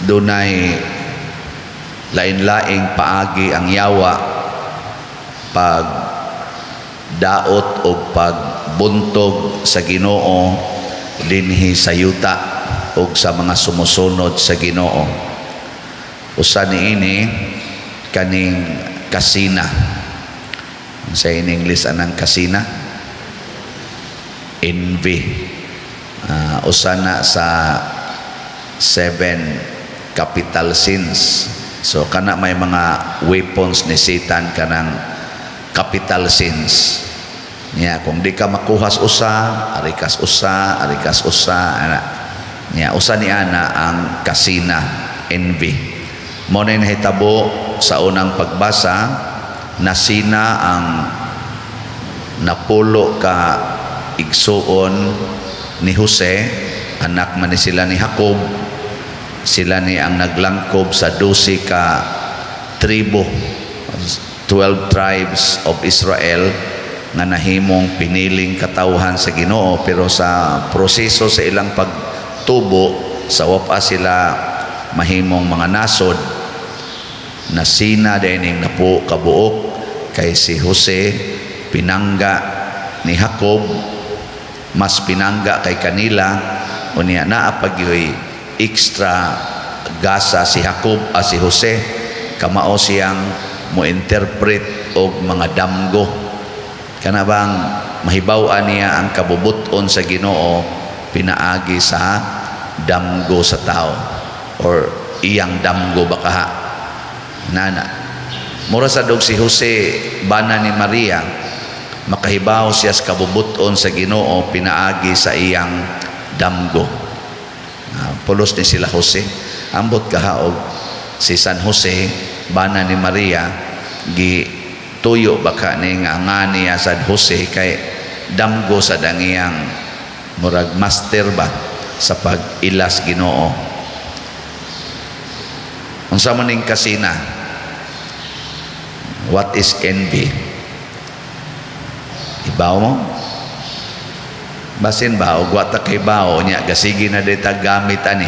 Dunay lain-laing paagi ang yawa pag daot o pagbuntog sa Ginoo dinhi sa yuta o sa mga sumusunod sa Ginoo. Usa niini kaning kasina. Sa in English anang kasina? Envy. Usa na sa seven capital sins. So kana may mga weapons ni Satan, kanang capital sins. Niya kung di ka makuhas usa, arikas usa, arikas usa ana. Niya usa ni ana ang kasina, envy. Mao na nahitabo sa unang pagbasa, nasina ang 10 ka igsuon ni Jose, anak man ni sila ni Jacob. Sila ni ang naglangkob sa 12 ka tribo, 12 tribes of Israel, nga nahimong piniling katawhan sa Ginoo. Pero sa proseso sa ilang pagtubo, sa wapa sila mahimong mga nasod, nasina dining 10 kabuok kay si Jose pinangga ni Jacob, mas pinangga kay kanila. Unya naa pa gyoy extra gasa si Jacob, si Jose, kamao siyang mo interpret og mga damgo, kana bang mahibaw-an niya ang kabubut-on sa Ginoo pinaagi sa damgo sa tao or iyang damgo baka nana. Mura sa dog si Jose, bana ni Maria, makahibaw siya sa kabubut-on sa Ginoo pinaagi sa iyang damgo. Pulos ni sila Jose. Ambot kaha og si San Jose, bana ni Maria, gi tuyo baka ni nga niya sa Jose kay damgo sa dangiyang murag master ba sa pag-ilas Ginoo. Unsa man ning kasina? What is envy? Ibaw mo? Basin ba og wa ta kay bao nya gasige na dita gamit ani.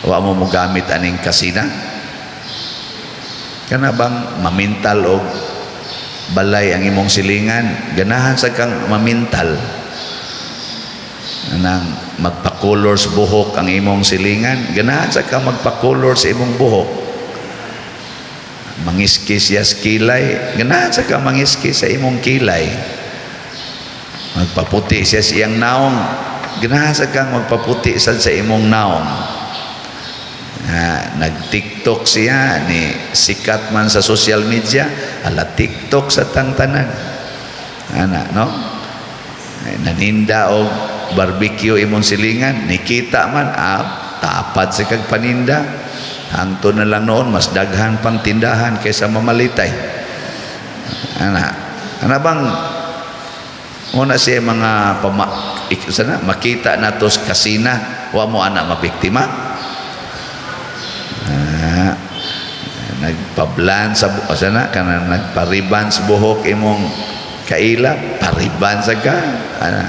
Wa mo mo gamit aning kasina? Kana bang mamintal og balay ang imong silingan, ganahan sa kang mamintal. Anang magpa-color sa buhok ang imong silingan, ganahan sa kang magpa-color sa imong buhok. Mangiski siya sa kilay, ganahan sa kang mangiski sa imong kilay. Magpaputi siya sa iyang naong, ganahan sa kang magpaputi sad sa imong naong. Nag-TikTok siya ni sikat man sa social media, ala TikTok sa tangtanan. Ana, no? Ay, naninda og barbecue imong silingan, nikita man, tapad sa kag paninda. Hangto na lang noon, mas daghan pang tindahan kaysa mamalitay. Ana, ana bang muna siya mga sana, makita nato sa kasina, wa mo ana mabiktima. Nagpablan sa sana kana nagpariban sa buhok imong kaila, pariban sa ka. Ana,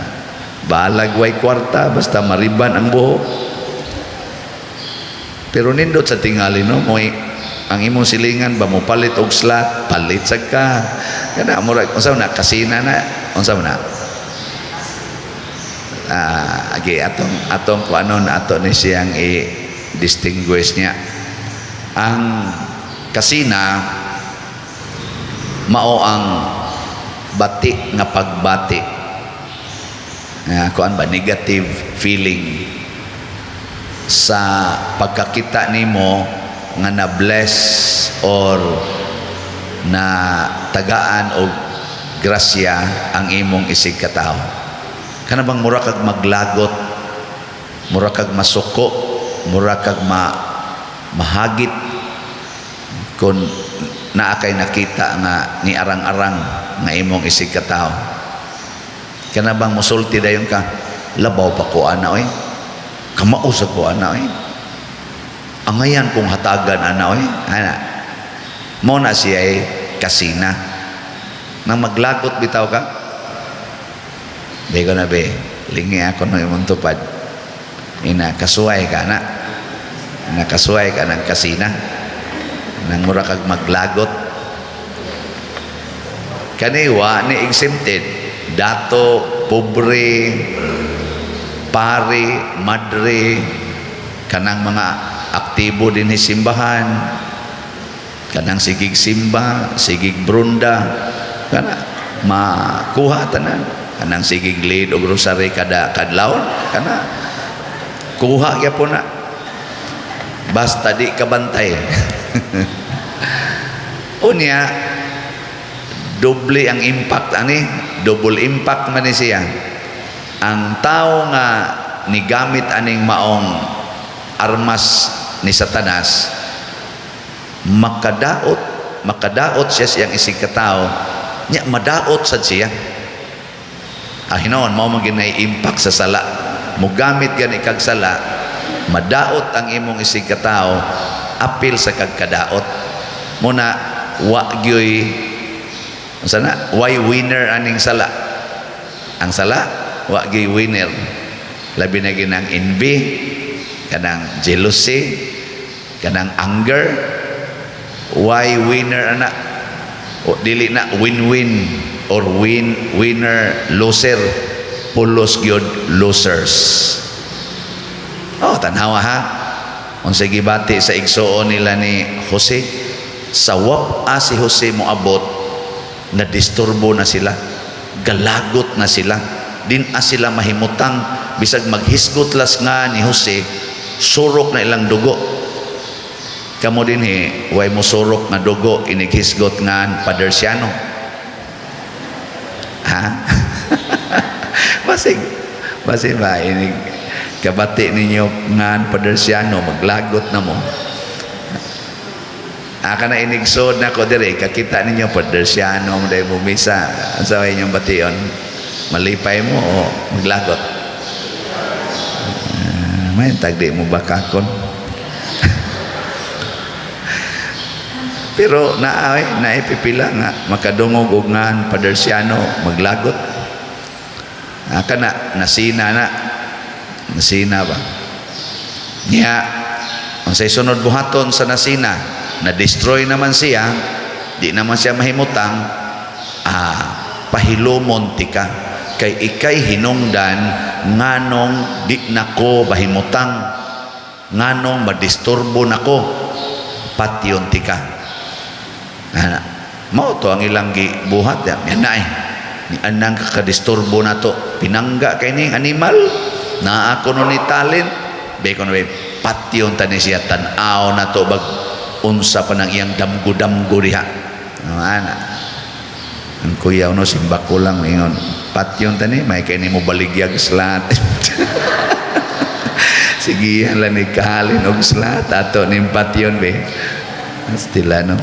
balag way kwarta basta mariban ang buhok. Pero nindot sa tingali, no, mo ang imong silingan ba mo palit og slot, palit sa ka. Kana murag unsa na kasina na, unsa man na? Agi atong atong kuanon ato ni siyang i-distinguish niya. Ang kasina mao ang bati nga pagbati. Nga kuan ba, negative feeling sa pagkakita nimo nga na bless or na tagaan og grasya ang imong isig katawo. Kana bang mura kag maglagot, mura kag masuko, mura kag mahagit kung naa kay nakita nga ni arang-arang nga imong isig katawo. Kana bang musulti dayon ka, "Labaw pa ko ana oy. Kamao sa ko ana oy. Angayan kong hatagan ana oy." Ana. Mo na siya ay kasina. Nang maglagot bitaw ka. Di ko na be, lingi ako no imong tupad. Ina, kasuway ka na. Nakasuway ka ng kasina. Nang mura kag maglagot. Kani wa ni exempted. Dato, pobre, pari, madre, kanang mga aktibo din ni simbahan, kanang sigig simba, sigig brunda, kana makuha tanan. Kanang sigig lead og rosary kada kadlawon, kana kuha gyapon na. Basta di ka bantay. Unya, doble ang impact ani, double impact man ni siya. Ang tao nga nigamit aning maong armas ni Satanas, makadaot, makadaot siya siyang isig katao, nya madaot sad siya. Ah, hinoon, mao man ginay impact sa sala. Mugamit gani kag sala, madaot ang imong isig katao, apil sa kagkadaot. Muna, wa gyoy sana, why winner aning sala? Ang sala, wa gyoy winner. Labi na ginang envy, kanang jealousy, kanang anger, why winner ana? O dili na win-win or win winner loser, pulos gyud losers. Oh, tanhawa ha. Unsay gibati sa igsuon nila ni Jose? Sa wap-a si Jose moabot, na disturbo na sila, galagot na sila, din a sila mahimutang, bisag maghisgot las nga ni Jose, surok na ilang dugo. Kamo din he, way mo surok nga dugo inighisgot nga Padersiano. Ha? Basig, basig ba inig kabati ninyo ngan Padersiano, maglagot na mo. Aka na inigsod na ko dire, kakita ninyo Padersiano mo dahil mo misa. Sa inyong bation, malipay mo o maglagot? May tagdi mo bakakon. Pero naay, naipipila nga makadungog og ngan Padersiano maglagot. Aka na nasina na. Nasina ba? Niya, unsay sunod buhaton sa nasina, na-destroy naman siya, di naman siya mahimutang, pahilumon tika kay ikay hinungdan nganong di nako bahimutang, nganong madisturbo nako, patyon tika. Ana, mao to ang ilang gibuhat ya. Yan na eh. Ni anang kakadisturbo na to. Pinangga kay ning animal. Naa ko no ni talent. Be ko no be patyon ta ni siya, tan-aw na to bag unsa pa nang iyang damgo-damgo diha. Oh, ana. Ang kuya no simbako lang ingon. Patyon ta ni may kay nimo baligyag slat. Sige lang ni kahalin og slat ato ning patyon be. Stila no.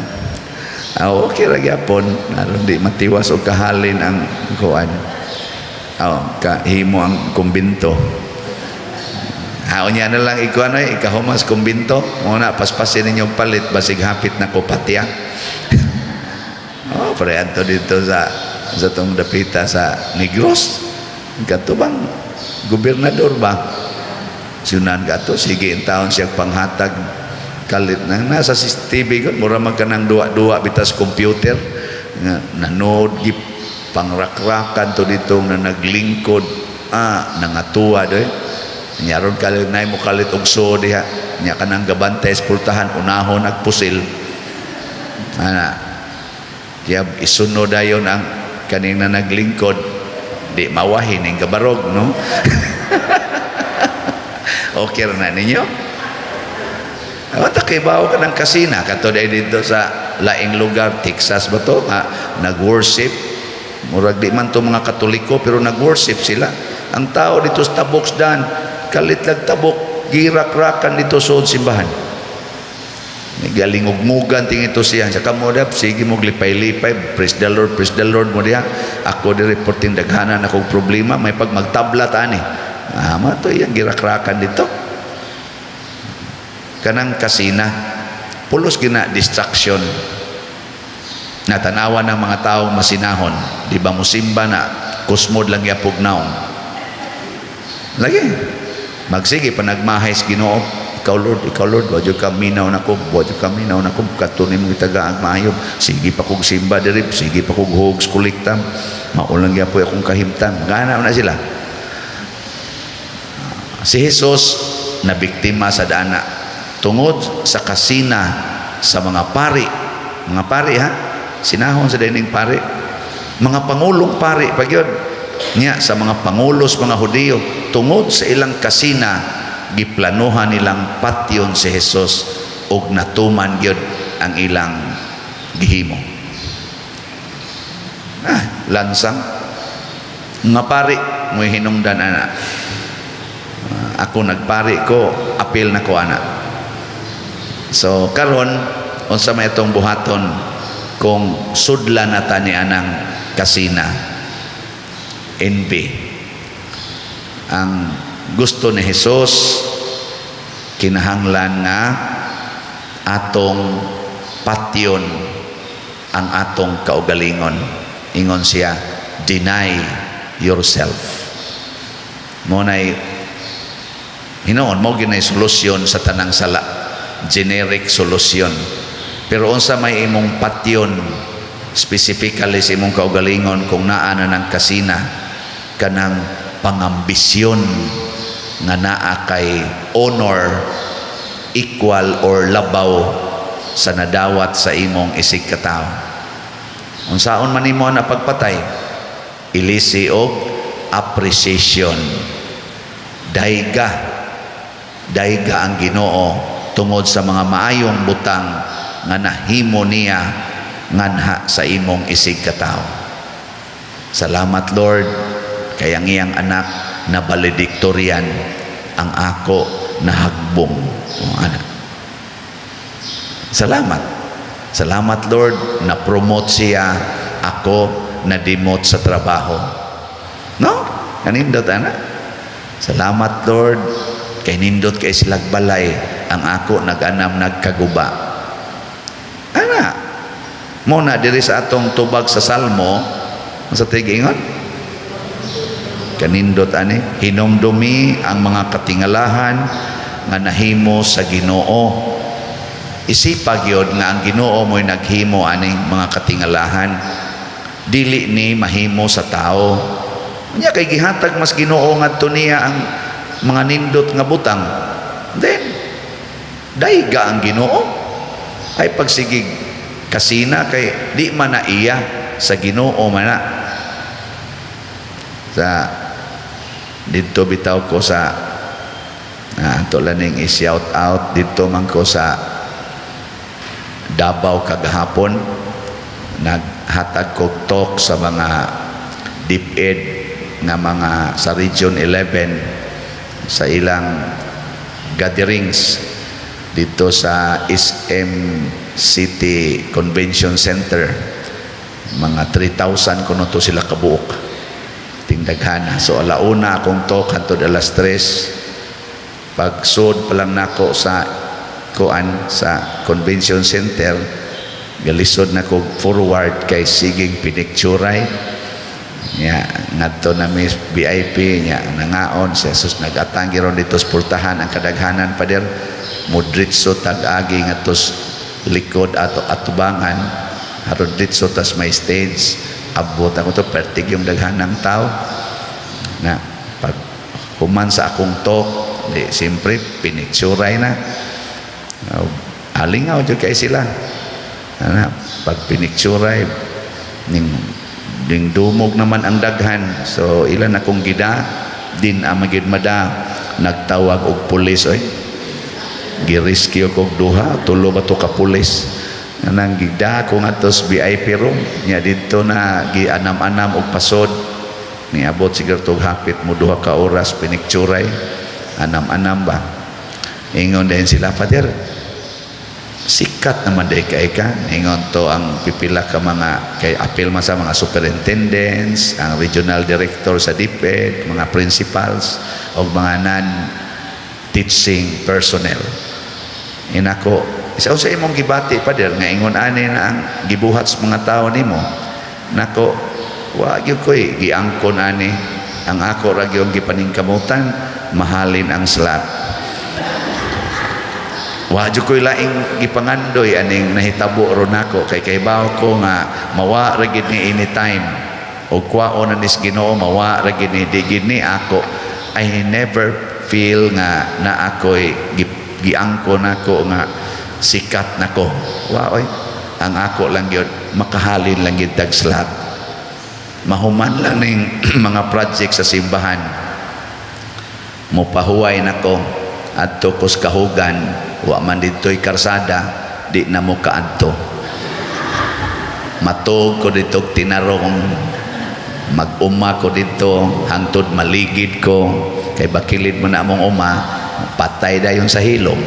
Ah, okay ra gyapon aron di matiwas og kahalin ang kuan. Oh, kahimo ang kumbinto. Ah, unya na lang ikuan ay ikahumas kumbinto. Mo na paspasin ninyo palit basig hapit na ko patya. Oh, pre adto dito sa tong dapita sa Negros. Kato bang gobernador ba? Sunan kato sige in taon siya panghatag kalit na nasa CCTV ko, mura man kanang duwa-duwa bitas computer nga nanood gi pangrakrakan to dito na naglingkod, nangatuwa doy nyaron kalit na mo kalit og so diha nya kanang gabantay sa pultahan unahon nagpusil ana kaya isunod dayon ang kaning na naglingkod di mawahin ning kabarog no. Okay ra na ninyo. Wata kay bawo ka ng kasina kato dito sa laing lugar, Texas ba to nga nag-worship, murag di man to mga Katoliko pero nag-worship sila. Ang tao dito sa tabok dan kalit lag tabok girak-rakan dito sa simbahan. Galingugmugan ting ito siya sa kamo dap sige mo lipay-lipay, praise the Lord, praise the Lord mo diha. Ako di reporting daghanan akong problema may pag magtabla ta ani. Ah, ma to iyang girakrakan dito. Kanang kasina pulos gina distraction natanawa ng mga taong masinahon, di ba musimba na kusmod lang yapog naong lagi magsige panagmahay sa Ginoo. Ikaw, Lord, ikaw, Lord, wa jud ka minaw nako, wa jud ka minaw nako, kadto nimo gitagaan maayo. Sige pa kog simba diri, sige pa kog hugs kolekta. Mao lang gyapoy akong kahimtang. Gana na sila. Si Jesus na biktima sa dana tungod sa kasina sa mga pari. Mga pari ha, sinahon sa dining pari. Mga pangulong pari pa gyud. Nya sa mga pangulos mga Hudiyo, tungod sa ilang kasina, giplanuhan nilang patyon si Jesus ug natuman gyud ang ilang gihimo. Ah, lansang. Nga pari mo'y hinungdan ana. Ah, ako nagpari ko, apil na ko ana. So karon, unsa may itong buhaton kung sudlan na ta ni anang kasina, envy? Ang gusto ni Jesus, kinahanglan nga atong patyon ang atong kaugalingon. Ingon siya, "Deny yourself." Mo nay hinoon mo ginay solusyon sa tanang sala, generic solution. Pero unsa may imong patyon specifically sa imong kaugalingon kung naa na ng kasina, kanang pangambisyon nga naa kay honor equal or labaw sa nadawat sa imong isig katawo? Unsaon man nimo na pagpatay? Ilisi og appreciation. Dayga, dayga ang Ginoo tungod sa mga maayong butang nga nahimo niya nganha sa imong isig katawo. Salamat, Lord, kay ang iyang anak na valedictorian, ang ako nahagbong. O, ana. Salamat. Salamat, Lord, na promote siya, ako na demote sa trabaho. No? Kanindot ana. Salamat, Lord, kay nindot kay silag balay, ang ako nag-anam nagkaguba. Ana. Mo na diri sa atong tubag sa Salmo, sa tigingon, kanindot ani, "Hinumdumi ang mga katingalahan nga nahimo sa Ginoo." Isipag yun nga ang Ginoo mo'y naghimo aning mga katingalahan. Dili ni mahimo sa tao. Nya kay gihatag mas Ginoo ngadto niya ang mga nindot nga butang. Then dayga ang Ginoo. Ay pagsigig kasina kay di man na iya, sa Ginoo man na. Sa didto bitaw ko sa ato laning i-shout out, didto man ko sa Davao kagahapon, naghatag kog talk sa mga DepEd nga mga sa Region 11 sa ilang gatherings dito sa SM City Convention Center. Mga 3,000 kuno to sila kabuok, tingdaghana. So alauna akong talk hantod alas 3. Pagsud pa lang nako sa kuan, sa convention center, galisod na kog forward kay siging pinicturay nya. Ngadto na mi VIP nya, nangaon si Jesus, nagatang ron dito sa pultahan ang kadaghanan. Pader mudritso tag-agi ngadto sa likod ato atubangan, haron ditso tas may stage. Abot ako to, pertig yung daghanang tao na. Pag human sa akong talk di, siyempre pinicturay na. Alingaw jud kay sila ana. Pag pinicturay ning ning dumog naman ang daghan, so ilan akong gida din ang magid mada, nagtawag og pulis oy. Gi-rescue kog duha, tulo ba to ka pulis nang gida ko ngadto sa VIP room nya. Didto na gianam-anam og pasod. Niabot siguro tog hapit mo 2 ka oras pinicturay, anam-anam ba. Ingon din sila, "Father, sikat naman day kay ka." Ingon to ang pipila ka mga, kay apil man sa mga superintendents, ang regional director sa DepEd, mga principals o mga non teaching personnel. Inako, "Isa sa imong gibati, Father, nga ingon ani na ang gibuhat sa mga tao nimo?" Nako, wa gyud ko'y giangkon ani. Ang ako ra gyud gipaningkamutan, mahalin ang slot. Wa jud ko'y laing gipangandoy aning nahitabo ron nako, kay kahibaw ko nga mawa ra gid ni anytime o kwaon na nis Ginoo, mawa ra gid ni, di gid ni ako. I never feel nga na ako'y giangko nako nga sikat nako. Wa oy. Ang ako lang gyud, makahalin lang gyud tag slot, mahuman lang ning mga project sa simbahan, mopahuway nako, adto kos kahugan. Wa man didto'y karsada, di na mo kaadto. Matug ko dito, tinarong mag-uma ko dito hangtod maligid ko, kay bakilid mo na among uma, patay dayon sa hilom.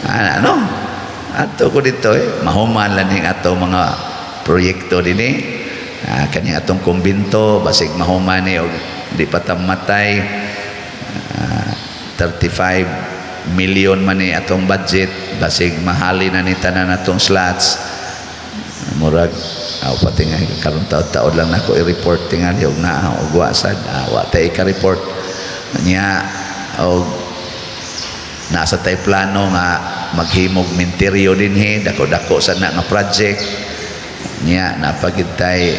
Ah, ano, adto ko dito eh, mahuman lang ning ato mga proyekto dinhi. Ah, kani atong kumbinto, basig mahuman ni og di pa ta matay. Ah, 35 million man ni atong budget, basig mahali na ni tanan atong slots. Murag aw pati nga karon, taod-taod lang nako i-report tingali og naa og wa sad. Ah, wa tay ka-report niya. Og nasa tay plano nga maghimog minteryo dinhi, dako-dako sa na nga project niya. Napagid tay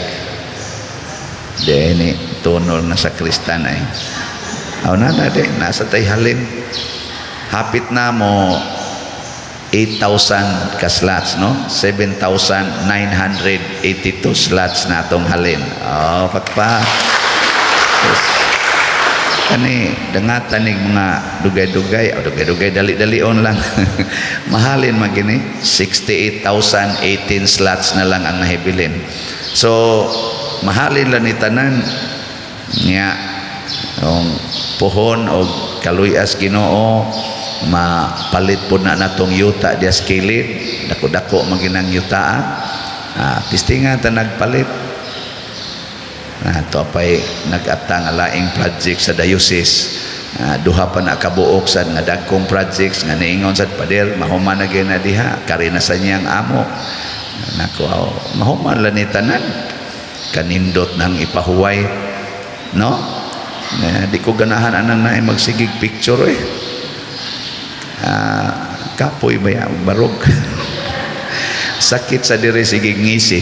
ni tunol na sa kristan ay aw na na de nasa tay halin, hapit na mo 8,000 ka slots, no? 7,982 slots na atong halin. Oh, pakpa. Yes. Kani dangatan ning mga dugay-dugay, oh, dugay-dugay, dali-dalion lang. Mahalin man gini, 68,018 slots na lang ang nahibilin. So, mahalin lang ni tanan niya. Ang puhon og kaluyas Ginoo, mapalit po na natong yuta dias kilid, dako-dako maginang yuta. Ah, pistinga ta nagpalit na to pay nag-ata nga laing project sa diocese. Ah, duha pa na kabuok sad nga dagkong projects nga niingon sad, "Pader, mahuman na gyud na diha, kari na sa niyang amo." Nako, aw, mahuman lang ni tanan, kanindot nang ipahuway, no? Eh, di ko ganahan anang naay magsigig picture eh. Ah, kapoy ba ya barog, sakit sa diri, sige ngisi,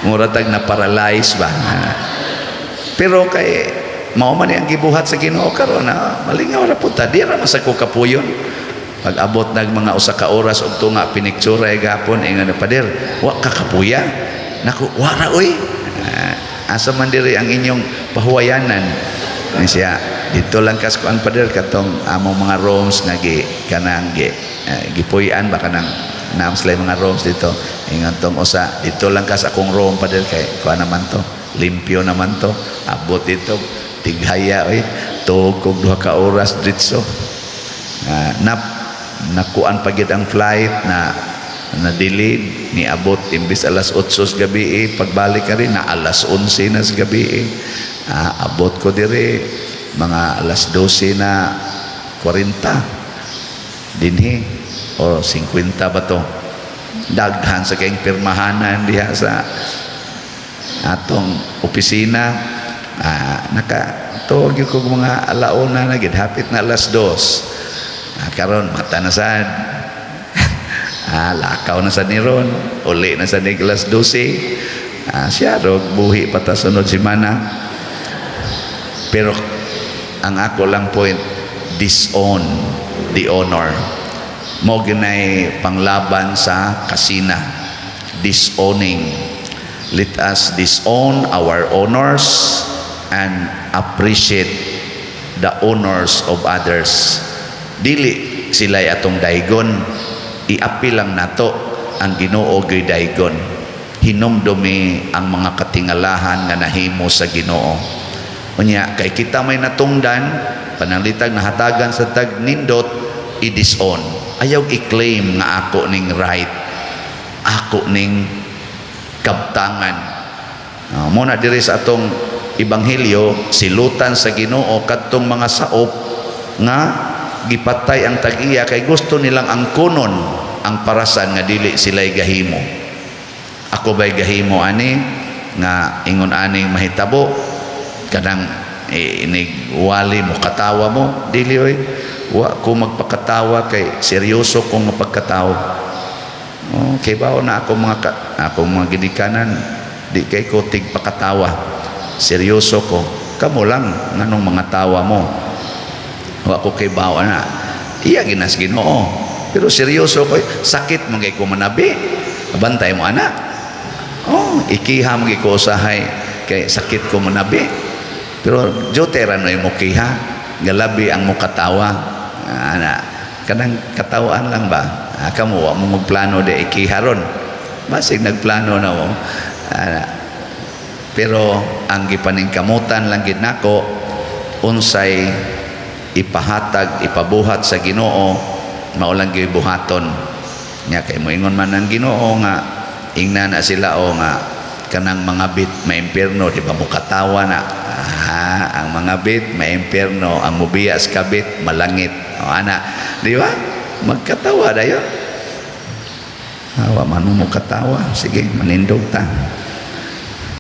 mura tag na paralyze ba. Pero kay mao man ang gibuhat sa Ginoo karon na malingaw ra pud ta, di ra man sa ko kapuyon. Pag abot nag mga 1 ka oras og tunga, piniktsura gapon, ingon, "Pader, wa ka kapuya?" Naku, wa ra oy. Ah, asa man diri ang inyong pahuwayanan? Ani siya, "Dito lang kas kuan, pader, katong among mga rooms nga gi kanang gi gipuy-an ba, kanang naam sila mga rooms dito." Ingon tong usa, "Dito lang kas akong room, pader, kay kuan naman to, limpyo naman to." Abot dito, tighaya oy, tuog kog 2 ka oras dritso. Ah, na nakuan pa gyud ang flight na na delay, niabot imbis alas 8 sa gabi eh, pagbalik ka rin na alas 11 na sa gabi eh. Ah, abot ko dire mga alas 12 na 40 dinhi o 50 ba to. Daghan sa kayong pirmahanan diha sa atong opisina. Ah, naka tuog ko mga alauna na gid, hapit na alas 2. Ah, karon mata na sad. Ah, lakaw na sa niron, uli na sa nig alas 12. Ah, siya rog buhi pa ta sunod semana. Pero ang ako lang point, disown the honor. Mo ginay panglaban sa kasina, disowning. Let us disown our honors and appreciate the honors of others. Dili sila atong daygon, iapil lang nato ang Ginoo gyud daygon. Hinumdumi ang mga katingalahan nga nahimo sa Ginoo. Unya kay kita may natungdan, pananglitag nahatagan sa tag nindot, i-disown. Ayaw i-claim nga ako ning right, ako ning kabtangan. Mo na diri sa atong ebanghelyo, silutan sa Ginoo kadtong mga saop nga gipatay ang tag-iya kay gusto nilang angkonon ang parasan nga dili sila'y gahimo. Ako ba'y gahimo ani nga ingon aning mahitabo, kanang eh, inig wali mo, katawa mo, dili oy. Wa ko magpakatawa kay seryoso kong mapagkatawo. Oh, kay bao na ako mga ka, akong mga ginikanan, di kay ko tigpakatawa. Seryoso ko. Kamo lang nganong mga tawa mo. Wa ko kay bao na. Iya ginas Ginoo. Pero seryoso ko, sakit man kay ko manabi. Bantay mo ana. Oh, ikiha man ko usahay kay sakit ko manabi. Pero jote ra no mo kiha, galabi ang mukatawa. Ana, kanang katawaan lang ba? Ah, kamo wa mo magplano de ikiha ron. Basig nagplano na mo. Ana. Pero ang gipaningkamutan lang gid nako, unsay ipahatag, ipabuhat sa Ginoo, mao lang gyud buhaton. Nya kay moingon man ang Ginoo nga ingna na sila o nga kanang mga bit maimpierno, di ba mukatawa na? Ah, ang mga bit maimpierno, ang mubiya sa kabit malangit. O ana, di ba? Magkatawa dayon. Awa man mo mukatawa. Sige, manindog ta.